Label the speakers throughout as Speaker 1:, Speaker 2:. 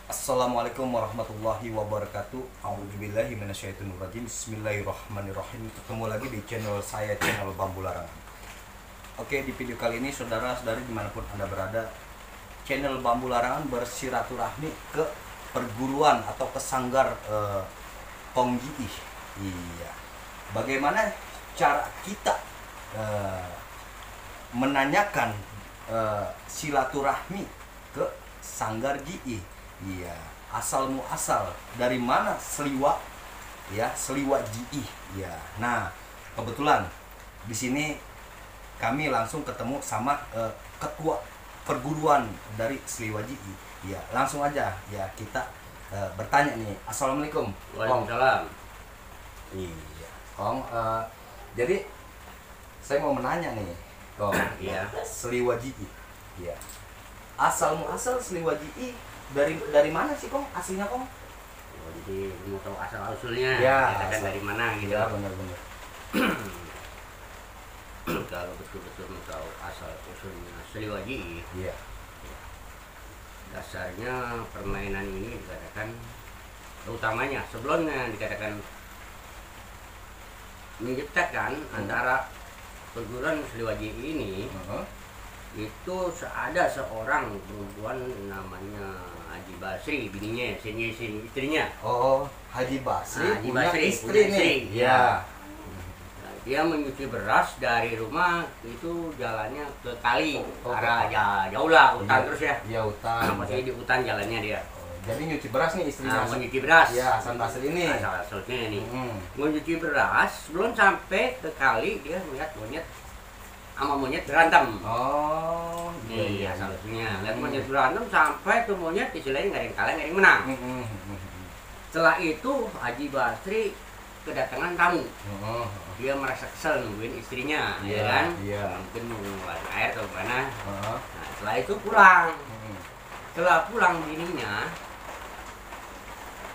Speaker 1: Assalamualaikum warahmatullahi wabarakatuh. A'udzubillahi minasyaitonirrajim. Bismillahirrahmanirrahim. Ketemu lagi di channel saya, channel Bambu Larangan. Oke, di video kali ini saudara-saudari dimanapun Anda berada, channel Bambu Larangan bersilaturahmi ke perguruan atau ke sanggar Kongjiih. Iya. Bagaimana cara kita menanyakan silaturahmi ke sanggar Jiih? Iya, asal muasal dari mana Seliwa, ya, Seliwa Jiih. Ya, nah kebetulan di sini kami langsung ketemu sama ketua perguruan dari Seliwa Jiih. Ya, langsung aja ya kita bertanya nih. Assalamualaikum.
Speaker 2: Waalaikumsalam.
Speaker 1: Iya, Kong. Jadi saya mau menanya nih, Kong.
Speaker 2: Iya.
Speaker 1: Seliwa Jiih. Iya. Asal muasal Seliwa Jiih dari mana sih, Kong? Aslinya, Kong?
Speaker 2: Oh, jadi mau tahu asal usulnya,
Speaker 1: Ya,
Speaker 2: katakan
Speaker 1: asal.
Speaker 2: dari mana gitu.
Speaker 1: Ya, benar-benar.
Speaker 2: Kalau betul-betul mau tahu asal usulnya Seliwa Jiih,
Speaker 1: Iya.
Speaker 2: dasarnya permainan ini dikatakan, utamanya sebelumnya dikatakan menciptakan antara perguruan Seliwa Jiih ini. Itu ada seorang perempuan namanya Haji Basri, bininya, istrinya.
Speaker 1: Oh, Haji Basri
Speaker 2: Haji
Speaker 1: punya
Speaker 2: Basri
Speaker 1: istri
Speaker 2: punya
Speaker 1: nih.
Speaker 2: istri.
Speaker 1: Iya.
Speaker 2: Nah, dia menyuci beras dari rumah itu jalannya ke kali,
Speaker 1: Oh,
Speaker 2: arah jauh lah, hutan
Speaker 1: Iya.
Speaker 2: terus ya.
Speaker 1: Iya, hutan.
Speaker 2: Masih di hutan jalannya dia.
Speaker 1: Jadi nyuci beras nih istrinya.
Speaker 2: Nah, menyuci beras.
Speaker 1: Iya, Hasan Basri ini.
Speaker 2: Asal-asalnya ini.
Speaker 1: Hmm.
Speaker 2: Menyuci beras, belum sampai ke kali dia melihat monyet sama monyet berantem.
Speaker 1: Oh,
Speaker 2: Nih, asal-usulnya. Lihat monyet berantem sampai tuh monyet istilahnya nggak ada yang kalah, nggak ada yang menang. Setelah itu Haji Basri kedatangan tamu. Dia merasa kesel nungguin istrinya,
Speaker 1: Iya,
Speaker 2: ya kan?
Speaker 1: iya.
Speaker 2: Mungkin mau ngeluarin air atau mana.
Speaker 1: Heeh.
Speaker 2: Nah, setelah itu pulang. Setelah pulang bininya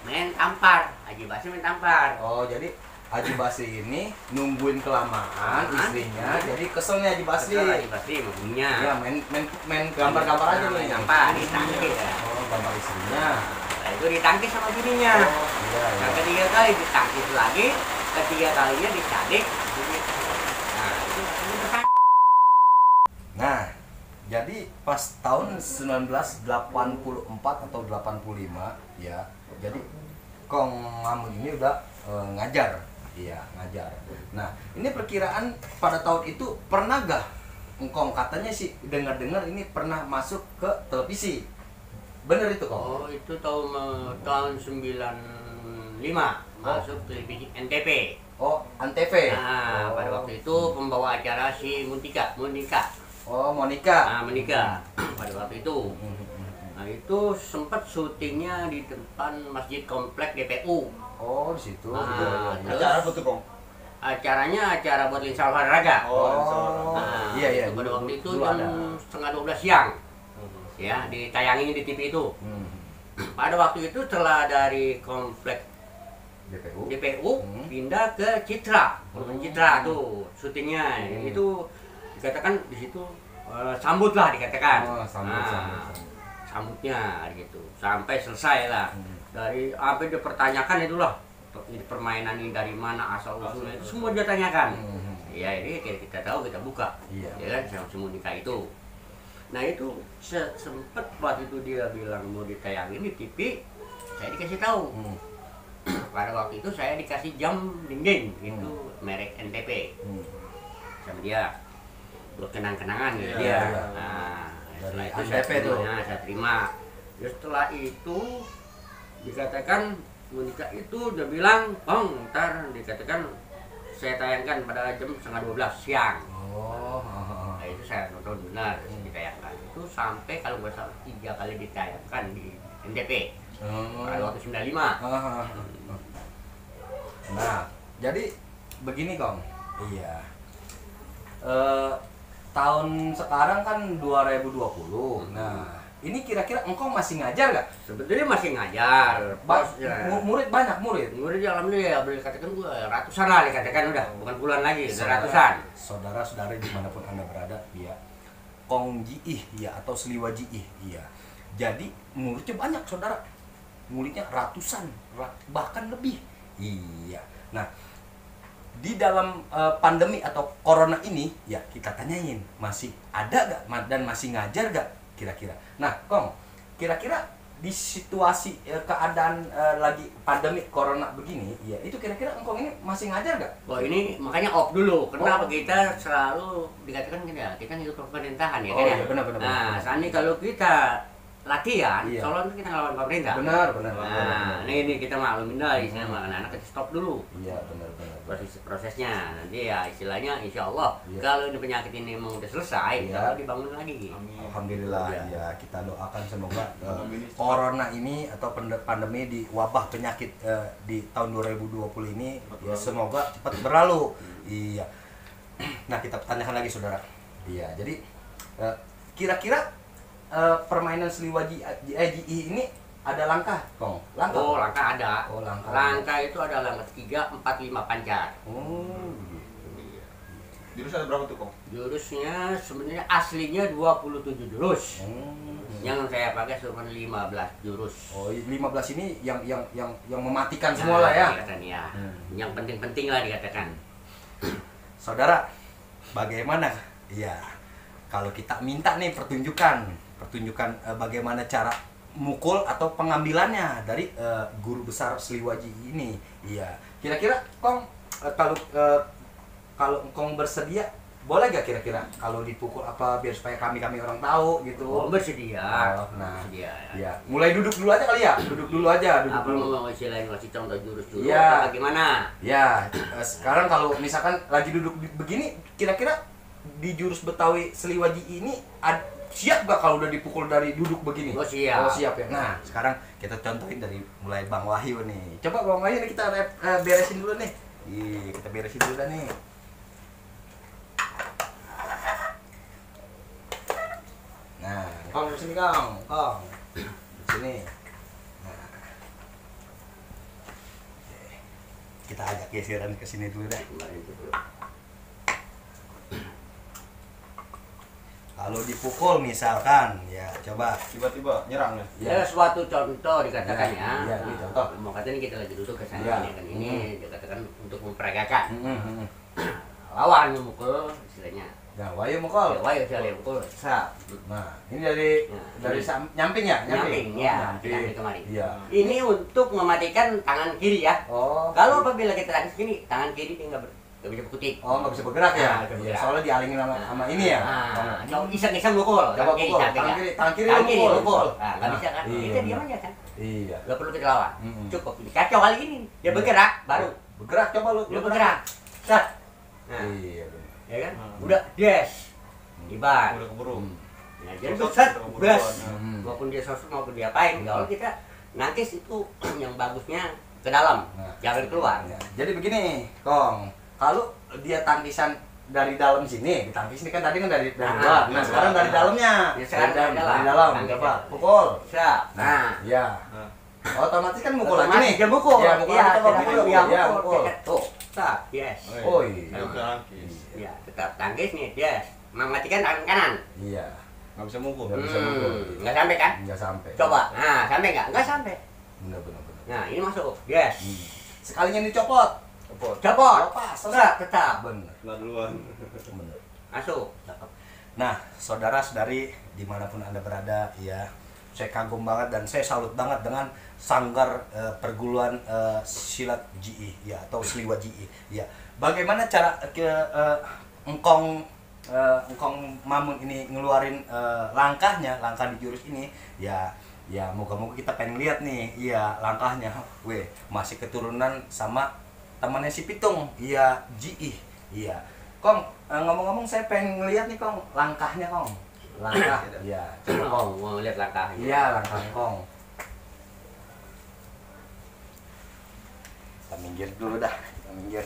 Speaker 2: main tampar. Haji Basri main tampar.
Speaker 1: Oh, jadi Haji Basri ini nungguin kelamaan istrinya, jadi kesel nih Haji Basri.
Speaker 2: Kesel Haji Basri sama bininya.
Speaker 1: Iya, main gambar-gambar aja
Speaker 2: Nah,
Speaker 1: nih.
Speaker 2: main tampar, ditangkis ya.
Speaker 1: Oh, gambar istrinya.
Speaker 2: Setelah itu ditangkis sama bininya.
Speaker 1: Oh, iya, iya.
Speaker 2: Yang ketiga kali ditangkis lagi, ketiga kalinya dicadik. Nah, itu bertangkis.
Speaker 1: Nah, jadi pas tahun 1984 atau 85 ya. Jadi Kong Ngamun ini udah ngajar. Iya, ngajar. Nah, ini perkiraan pada tahun itu pernah gak Engkong katanya sih dengar-dengar ini pernah masuk ke televisi. Bener itu, Kong?
Speaker 2: Oh, itu tahun 95 masuk televisi NTP.
Speaker 1: Oh, Antv.
Speaker 2: Nah, pada waktu itu pembawa acara si Monika.
Speaker 1: Oh, Monika.
Speaker 2: Nah, Monika pada waktu itu. Nah, itu sempat syutingnya di depan Masjid Komplek DPU.
Speaker 1: Oh, di situ.
Speaker 2: Nah,
Speaker 1: Iya, iya.
Speaker 2: terus
Speaker 3: Acara apa tuh, Kong?
Speaker 2: acaranya acara buat Linsal Olahraga.
Speaker 1: Oh,
Speaker 2: Nah,
Speaker 1: iya, iya.
Speaker 2: itu pada waktu itu
Speaker 1: Dulu
Speaker 2: jam
Speaker 1: ada.
Speaker 2: setengah 12 siang. Ya, ditayangin di TV itu.
Speaker 1: Hmm.
Speaker 2: Pada waktu itu setelah dari komplek
Speaker 1: DPU.
Speaker 2: DPU
Speaker 1: Hmm.
Speaker 2: pindah ke Citra, Citra tuh syutingnya.
Speaker 1: Hmm.
Speaker 2: Itu dikatakan di situ sambut lah dikatakan.
Speaker 1: Oh, sambut,
Speaker 2: Nah,
Speaker 1: sambut.
Speaker 2: sambutnya gitu sampai selesai lah. Dari apa dia pertanyakan itulah ini permainan ini dari mana asal usulnya itu semua dia tanyakan. Ya ini kita tahu kita buka.
Speaker 1: Iya.
Speaker 2: Ya kan sama semua nikah itu. Nah itu sempet waktu itu dia bilang mau ditayangin di TV, saya dikasih tahu. Pada waktu itu saya dikasih jam dinding itu merek NTP sama dia buat kenang-kenangan gitu
Speaker 1: Iya,
Speaker 2: dia.
Speaker 1: iya.
Speaker 2: Nah, setelah
Speaker 1: Dari
Speaker 2: itu saya
Speaker 1: NTP tuh.
Speaker 2: terima, saya terima. Terus setelah itu dikatakan menikah itu dia bilang, ntar dikatakan saya tayangkan pada jam setengah 12 siang.
Speaker 1: Oh,
Speaker 2: Nah, itu saya nonton benar ditayangkan. Itu sampai kalau nggak salah 3 kali ditayangkan di NTP. Pada waktu 95.
Speaker 1: Nah, jadi begini, Kong. Iya. Tahun sekarang kan 2020. Nah, ini kira-kira engkau masih ngajar gak?
Speaker 2: Sebetulnya masih ngajar.
Speaker 1: Murid banyak murid.
Speaker 2: Murid alhamdulillah ya boleh dikatakan gua ratusan lah dikatakan udah bukan puluhan lagi, udah ratusan.
Speaker 1: Saudara-saudari dimanapun Anda berada, ya. Kongjiih ya atau Seliwa Jiih, iya. Jadi muridnya banyak, saudara. nguliknya ratusan, bahkan lebih. Iya. Nah, di dalam pandemi atau corona ini ya kita tanyain masih ada gak dan masih ngajar gak kira-kira. Nah Kong, kira-kira di situasi keadaan lagi pandemi corona begini ya, itu kira-kira engkong ini masih ngajar gak?
Speaker 2: Wah ini makanya off dulu. Kenapa kita selalu dikatakan kan ya, kita ngikut pemerintahan ya kan ya.
Speaker 1: Iya, benar.
Speaker 2: Nah, Sani kalau kita latihan,
Speaker 1: Iya.
Speaker 2: seolah kita ngelawan pemerintah.
Speaker 1: Benar.
Speaker 2: Nah, ini kita maklumin dah, istilahnya anak-anak kita stop dulu.
Speaker 1: Iya benar.
Speaker 2: Prosesnya nanti ya istilahnya insya Allah
Speaker 1: Iya.
Speaker 2: kalau ini penyakit ini memang udah selesai,
Speaker 1: Iya.
Speaker 2: kalau dibangun lagi.
Speaker 1: Alhamdulillah
Speaker 2: Iya.
Speaker 1: ya, kita doakan semoga corona ini atau pandemi di wabah penyakit di tahun 2020 ini ya semoga cepat berlalu. Iya. Nah, kita tanyakan lagi saudara. Iya, jadi kira-kira permainan Sliwa GI ini ada langkah, Kong? Langkah?
Speaker 2: Oh, langkah ada.
Speaker 1: Oh, langkah.
Speaker 2: Langkah itu ada langkah 3, 4, 5 pancar.
Speaker 1: Oh,
Speaker 3: Jurus ada berapa tuh, Kong?
Speaker 2: Jurusnya sebenarnya aslinya 27 jurus. Yang saya pakai cuma 15 jurus.
Speaker 1: Oh, 15 ini yang mematikan semua lah ya.
Speaker 2: Dikatakan ya. Yang penting-penting lah dikatakan.
Speaker 1: Saudara, bagaimana? Ya, kalau kita minta nih pertunjukan bagaimana cara mukul atau pengambilannya dari guru besar Sliwaji ini. Iya. Kira-kira Kong kalau Kong bersedia boleh gak kira-kira kalau dipukul apa biar supaya kami orang tahu gitu.
Speaker 2: Oh, bersedia.
Speaker 1: Nah,
Speaker 2: Bersedia.
Speaker 1: ya. Mulai duduk dulu aja kali ya. Duduk dulu aja.
Speaker 2: Apa mau istilahnya ngasih contoh jurus dulu?
Speaker 1: Iya.
Speaker 2: Apa gimana?
Speaker 1: Ya, sekarang kalau misalkan lagi duduk begini, kira-kira di jurus Betawi Sliwaji ini siap gak kalau udah dipukul dari duduk begini?
Speaker 2: Oh, siap.
Speaker 1: Oh, siap ya. Nah, sekarang kita contohin dari mulai Bang Wahyu nih. Coba Bang Wahyu nih kita beresin dulu nih. Ih, kita beresin dulu dah nih. Nah, Kong di sini Kong. Di sini. Nah. Oke. Kita agak geseran ke sini dulu dah. Kalau dipukul misalkan, ya coba.
Speaker 3: Tiba-tiba nyerang ya?
Speaker 2: Ya, suatu contoh dikatakan ya.
Speaker 1: Iya, ini contoh.
Speaker 2: Mau katanya kita lagi duduk ke sana
Speaker 1: Iya.
Speaker 2: ini kan ini dikatakan untuk memperagakan.
Speaker 1: Hmm.
Speaker 2: Lawan memukul istilahnya.
Speaker 1: Nah, Wahyu mukul.
Speaker 2: Ya, wayo saya mukul. Sap.
Speaker 1: Nah, ini dari nyamping ya?
Speaker 2: Nyamping, ya. Nyamping kemari.
Speaker 1: Iya.
Speaker 2: Ini untuk mematikan tangan kiri ya.
Speaker 1: Oh.
Speaker 2: Kalau apabila kita tangkis gini, tangan kiri dia nggak bisa berkutik.
Speaker 1: Oh, nggak bisa bergerak ya?
Speaker 2: Nah, nggak bisa
Speaker 1: Iya,
Speaker 2: bergerak.
Speaker 1: soalnya dialingin sama ini ya.
Speaker 2: Coba iseng-iseng mukul.
Speaker 1: Coba
Speaker 2: Tangan kiri,
Speaker 1: pukul.
Speaker 2: samping,
Speaker 1: Tangan
Speaker 2: ya.
Speaker 1: kiri
Speaker 2: Tangan kiri
Speaker 1: mukul.
Speaker 2: mukul. Nah, nggak bisa kan?
Speaker 1: Iya.
Speaker 2: Kita diam aja kan.
Speaker 1: Iya.
Speaker 2: Nggak perlu kita lawan.
Speaker 1: Mm-mm.
Speaker 2: Cukup. Kacau kali ini. Dia bergerak, baru.
Speaker 1: Bergerak coba lu.
Speaker 2: Dia bergerak. Set. Nah,
Speaker 1: Iya, benar.
Speaker 2: ya kan? Udah, des. Iban.
Speaker 3: Udah keburu.
Speaker 2: Nah, jadi
Speaker 3: Sosok
Speaker 2: set,
Speaker 3: udah keburu
Speaker 2: bes.
Speaker 3: duluan,
Speaker 1: ya.
Speaker 2: Maupun dia sosok maupun dia apain. Kalau kita nangkis itu yang bagusnya ke dalam,
Speaker 1: Nah.
Speaker 2: jangan keluar.
Speaker 1: Ya, jadi begini, Kong. Kalau dia tangkisan dari dalam sini, ditangkis ini kan tadi kan dari luar. Nah, sekarang dari dalamnya.
Speaker 2: Ya, sekarang dari dalam.
Speaker 1: Dari dalam.
Speaker 2: Tangkis.
Speaker 1: Coba pukul.
Speaker 2: Siap. Nah,
Speaker 1: Iya.
Speaker 3: Nah,
Speaker 1: Otomatis kan mukul lagi
Speaker 2: otomatis
Speaker 1: nih.
Speaker 2: dia mukul.
Speaker 1: Iya, mukul
Speaker 2: Iya,
Speaker 1: lagi. Coba
Speaker 2: tidak
Speaker 1: mukul.
Speaker 2: dia
Speaker 1: Iya,
Speaker 2: mukul.
Speaker 1: mukul.
Speaker 2: Tuh, stop, yes.
Speaker 1: Oh, iya.
Speaker 3: Ayo kita nangkis.
Speaker 2: Ya, tetap tangkis nih, yes. Mematikan tangan kanan.
Speaker 1: Iya.
Speaker 3: Nggak bisa mukul.
Speaker 1: Nggak bisa mukul.
Speaker 2: Nggak sampai kan?
Speaker 1: Nggak sampai.
Speaker 2: Coba. Nah, sampai nggak? Nggak sampai.
Speaker 1: Benar.
Speaker 2: Nah, ini masuk. Yes.
Speaker 1: Sekalinya dicopot.
Speaker 3: Cepot.
Speaker 2: Copot.
Speaker 1: Lepas.
Speaker 2: Tetap, tetap.
Speaker 1: Benar.
Speaker 3: Lah duluan.
Speaker 1: Benar.
Speaker 2: Masuk.
Speaker 1: Nah, saudara-saudari dimanapun Anda berada, ya, saya kagum banget dan saya salut banget dengan sanggar perguruan silat GI, ya, atau Sliwa GI, ya. Bagaimana cara engkong Mamun ini ngeluarin langkah di jurus ini, ya. Ya, moga-moga kita pengen lihat nih, iya, langkahnya. Weh, masih keturunan sama temannya si Pitung, iya, GI, iya. Kong, ngomong-ngomong saya pengen ngeliat nih Kong, langkahnya Kong. Langkah, iya. Coba Kong.
Speaker 2: Mau lihat langkahnya.
Speaker 1: Iya, langkah Kong. Kita minggir dulu dah, kita minggir.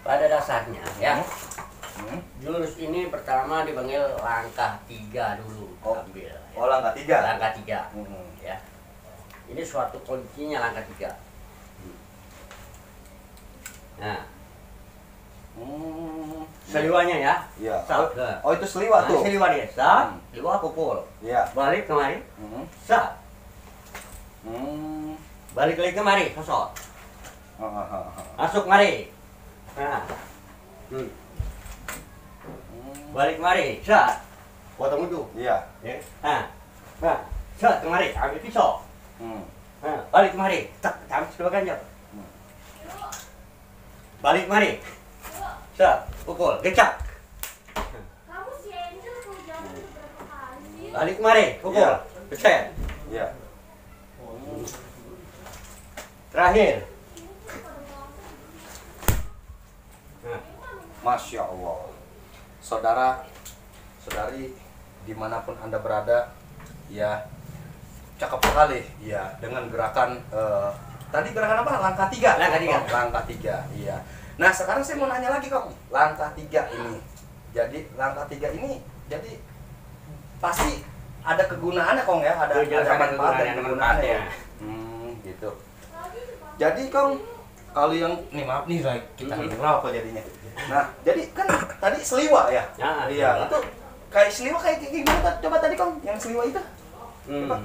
Speaker 2: Pada dasarnya ya,
Speaker 1: Hmm.
Speaker 2: jurus ini pertama dipanggil langkah 3 dulu.
Speaker 1: Oh.
Speaker 2: Ambil. Ya.
Speaker 1: Oh, langkah 3.
Speaker 2: Langkah 3.
Speaker 1: Hmm.
Speaker 2: Ya. Ini suatu kuncinya langkah 3. Nah, Seliwanya ya.
Speaker 1: Iya.
Speaker 2: Sat.
Speaker 1: Oh, itu seliwa tuh.
Speaker 2: Seliwa dia. Sat. Seliwa pukul.
Speaker 1: Iya.
Speaker 2: Balik kemari. Sat. Balik lagi kemari. Sosot. Masuk mari. Nah. Balik kemari. Sat. Potong ujung.
Speaker 1: Iya.
Speaker 2: Ya. Nah. Sat kemari. Ambil pisau. Nah, balik kemari. Tak, ambil dua ganjal. Balik kemari. Sat. Pukul. Gecak.
Speaker 4: Kamu si Angel kalau jalan berapa kali sih?
Speaker 2: Balik kemari. Pukul.
Speaker 1: Iya.
Speaker 2: Peset.
Speaker 1: Iya.
Speaker 2: Terakhir. Nah.
Speaker 1: Masya Allah. Saudara, saudari, dimanapun Anda berada, ya, cakep sekali, ya, dengan gerakan, tadi gerakan apa? Langkah 3?
Speaker 2: Langkah 3.
Speaker 1: Oh, langkah 3, iya. Nah, sekarang saya mau nanya lagi, Kong. Langkah 3 ini, jadi, langkah 3 ini, jadi, pasti ada kegunaannya, Kong, ya? Ada manfaat dan kegunaannya, ya? Gitu. Jadi, Kong, kalau yang, nih maaf nih, kita ngerokok jadinya. Nah, jadi kan tadi seliwa ya?
Speaker 2: Ya,
Speaker 1: iya,
Speaker 2: seliwa.
Speaker 1: itu kayak seliwa kayak gimana? Coba tadi Kong, yang seliwa itu. Coba.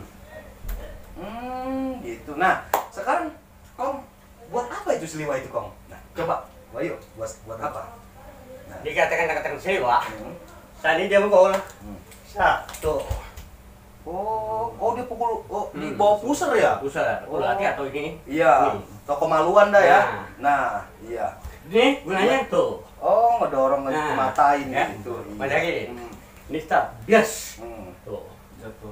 Speaker 1: Gitu. Nah, sekarang Kong, buat apa itu seliwa itu, Kong? Nah, coba, Wahyu, buat apa? Nah.
Speaker 2: Dikatakan seliwa. Tadi dia pukul. Satu.
Speaker 1: Oh, dia pukul, di bawah pusar ya?
Speaker 2: Pusar.
Speaker 1: Oh.
Speaker 2: Berarti atau ini?
Speaker 1: Iya, toko maluan dah ya. Nah, iya.
Speaker 2: Ini gunanya tuh.
Speaker 1: Oh, ngedorong matain
Speaker 2: ya.
Speaker 1: gitu.
Speaker 2: Mana lagi? Ini start. Gas. Tuh.
Speaker 3: Jatuh.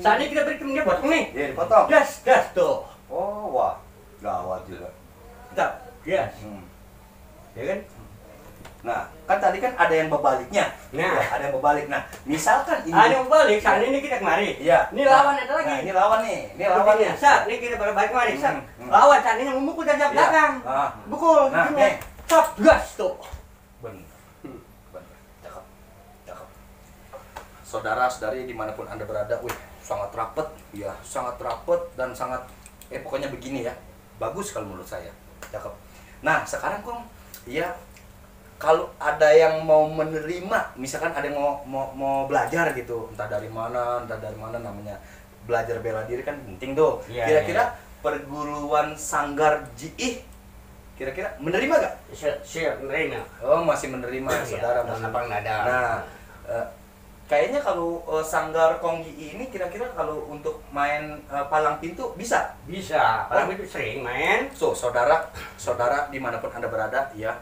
Speaker 2: Saat ini kita beri dia potong nih.
Speaker 1: Iya, dipotong.
Speaker 2: Gas, tuh.
Speaker 1: Oh, wah. Gawat juga.
Speaker 2: Start. Gas. Ya kan?
Speaker 1: Nah, kan tadi kan ada yang berbaliknya.
Speaker 2: Nah.
Speaker 1: Ya, ada yang berbalik. Nah, misalkan ini.
Speaker 2: Ada yang balik. Saat ini kita kemari.
Speaker 1: Iya.
Speaker 2: Ini lawan ada lagi.
Speaker 1: Nah, ini lawan nih. Ini lawan nih.
Speaker 2: Saat ini kita balik kemari. Saat lawan saat ini memukul dari
Speaker 1: Iya.
Speaker 2: belakang. Pukul.
Speaker 1: Nah,
Speaker 2: Begini.
Speaker 1: nih.
Speaker 2: Stop. Gas tuh.
Speaker 1: Bener. Bener. Cakep. Cakep. Saudara-saudari dimanapun Anda berada, sangat rapet. Ya, sangat rapet dan sangat, pokoknya begini ya. Bagus kalau menurut saya. Cakep. Nah, sekarang Kong, ya, kalau ada yang mau menerima, misalkan ada yang mau belajar gitu, entah dari mana namanya belajar bela diri kan penting tuh.
Speaker 2: Iya,
Speaker 1: Kira-kira perguruan Sanggar Jiih kira-kira menerima gak?
Speaker 2: Siap menerima.
Speaker 1: Oh, masih menerima, saudara.
Speaker 2: Iya,
Speaker 1: masih.
Speaker 2: apa nggak ada.
Speaker 1: Nah, kayaknya kalau Sanggar Kong Jiih ini kira-kira kalau untuk main palang pintu bisa?
Speaker 2: Bisa. Palang itu sering main.
Speaker 1: So, saudara dimanapun Anda berada, ya,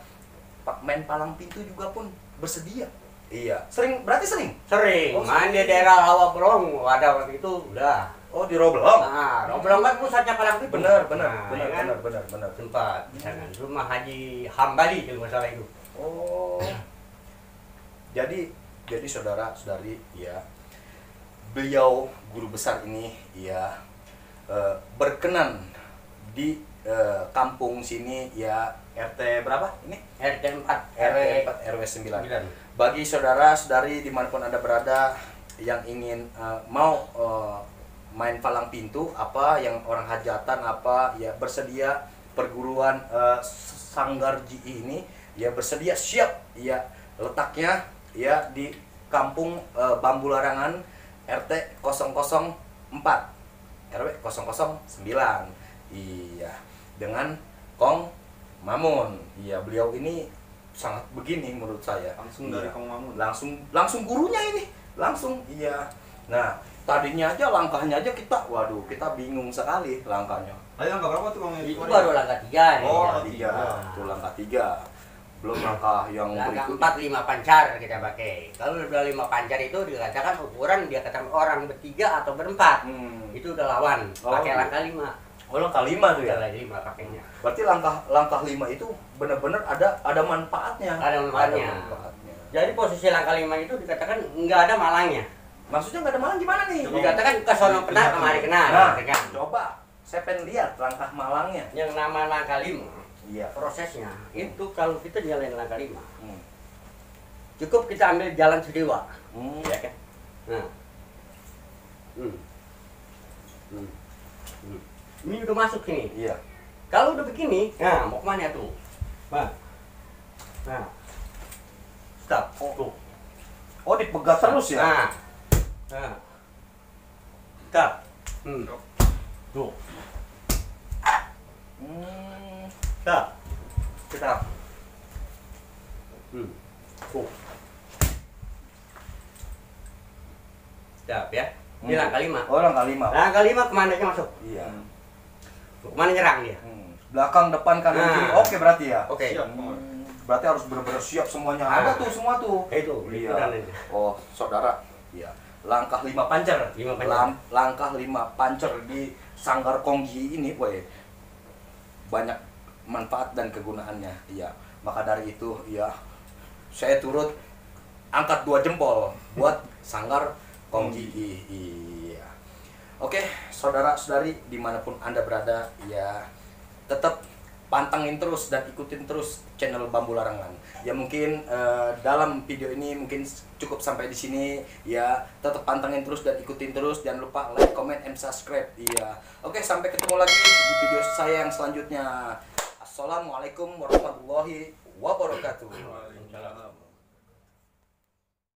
Speaker 1: main palang pintu juga pun bersedia. Iya. Berarti sering?
Speaker 2: Sering.
Speaker 1: Oh,
Speaker 2: Main di
Speaker 1: sering.
Speaker 2: daerah Rawa Brong. Ada waktu itu udah.
Speaker 1: Oh, di Roblong?
Speaker 2: Nah, Rawa Brong kan pusatnya palang pintu.
Speaker 1: Benar.
Speaker 2: Nah, ya kan?
Speaker 1: Benar.
Speaker 2: Tempat. Misalkan rumah Haji Hambali kalau masalah itu.
Speaker 1: Oh. Jadi saudara-saudari, ya, beliau guru besar ini, ya, berkenan di kampung sini, ya, RT berapa ini?
Speaker 2: RT 4
Speaker 1: RW 4 RW 9. Bagi saudara-saudari dimanapun Anda berada yang ingin mau main palang pintu, apa yang orang hajatan, apa ya, bersedia perguruan Sanggar Jiih ini, ya, bersedia siap, ya, letaknya, ya, di Kampung Bambu Larangan RT 004 RW 009. Iya, dengan Kong Mamun. Iya, beliau ini sangat begini menurut saya.
Speaker 3: Langsung dari Kong Mamun.
Speaker 1: Langsung gurunya ini. Langsung, iya. Nah, tadinya aja langkahnya aja kita bingung sekali langkahnya.
Speaker 3: Tadi langkah berapa tuh Kong?
Speaker 2: itu baru langkah 3 nih.
Speaker 1: Oh,
Speaker 2: ya.
Speaker 1: 3. Itu langkah 3. Belum langkah yang
Speaker 2: Langkah
Speaker 1: berikutnya.
Speaker 2: 4 5 pancar kita pakai. Kalau udah 5 pancar itu dikatakan ukuran dia katakan orang bertiga atau berempat. Itu udah lawan.
Speaker 1: Oh,
Speaker 2: Pakai
Speaker 1: gitu.
Speaker 2: langkah 5.
Speaker 1: Oh, langkah 5 tuh ya.
Speaker 2: Langkah 5 pakainya.
Speaker 1: Berarti langkah 5 itu benar-benar ada manfaatnya.
Speaker 2: Ada manfaatnya. Jadi posisi langkah 5 itu dikatakan nggak ada malangnya.
Speaker 1: Maksudnya nggak ada malang gimana nih?
Speaker 2: Dikatakan ke sono kena kemari kena.
Speaker 1: Nah,
Speaker 2: gitu kan.
Speaker 1: coba saya pengen lihat langkah malangnya.
Speaker 2: Yang nama langkah 5
Speaker 1: Iya.
Speaker 2: prosesnya itu kalau kita jalan langkah 5
Speaker 1: Hmm.
Speaker 2: cukup kita ambil jalan sediwa. Ya kan? Nah. Ini udah masuk sini.
Speaker 1: Iya.
Speaker 2: Kalau udah begini, nah mau kemana tuh? Nah. Nah. Stop. Tuh.
Speaker 1: Oh, dipegat terus ya?
Speaker 2: Nah. Nah. Stop. Tuh. Stop.
Speaker 1: Kita.
Speaker 2: Tuh. Stop ya. Ini langkah 5.
Speaker 1: Oh, langkah 5.
Speaker 2: Langkah 5 kemana aja masuk?
Speaker 1: Iya.
Speaker 2: Kemana nyerang dia?
Speaker 1: Belakang, depan, kanan,
Speaker 2: Nah.
Speaker 1: kiri. Oke berarti ya?
Speaker 2: Oke.
Speaker 3: Siap, Bang.
Speaker 1: Berarti harus benar-benar siap semuanya.
Speaker 2: Ah.
Speaker 1: Ada tuh semua tuh.
Speaker 2: Itu.
Speaker 1: Iya.
Speaker 2: dan itu.
Speaker 1: Oh, saudara. Iya. Langkah 5 pancer.
Speaker 2: 5 pancer.
Speaker 1: Langkah 5 pancer di Sanggar Kongji ini, weh. Banyak manfaat dan kegunaannya. Iya. Maka dari itu, ya saya turut angkat 2 jempol buat Sanggar Kongji. Iya. Oke, saudara-saudari dimanapun Anda berada, ya tetap pantengin terus dan ikutin terus channel Bambu Larangan. Ya mungkin dalam video ini mungkin cukup sampai di sini. Ya tetap pantengin terus dan ikutin terus. Jangan lupa like, comment, and subscribe. Iya. Oke, sampai ketemu lagi di video saya yang selanjutnya. Assalamualaikum warahmatullahi wabarakatuh.
Speaker 3: Waalaikumsalam.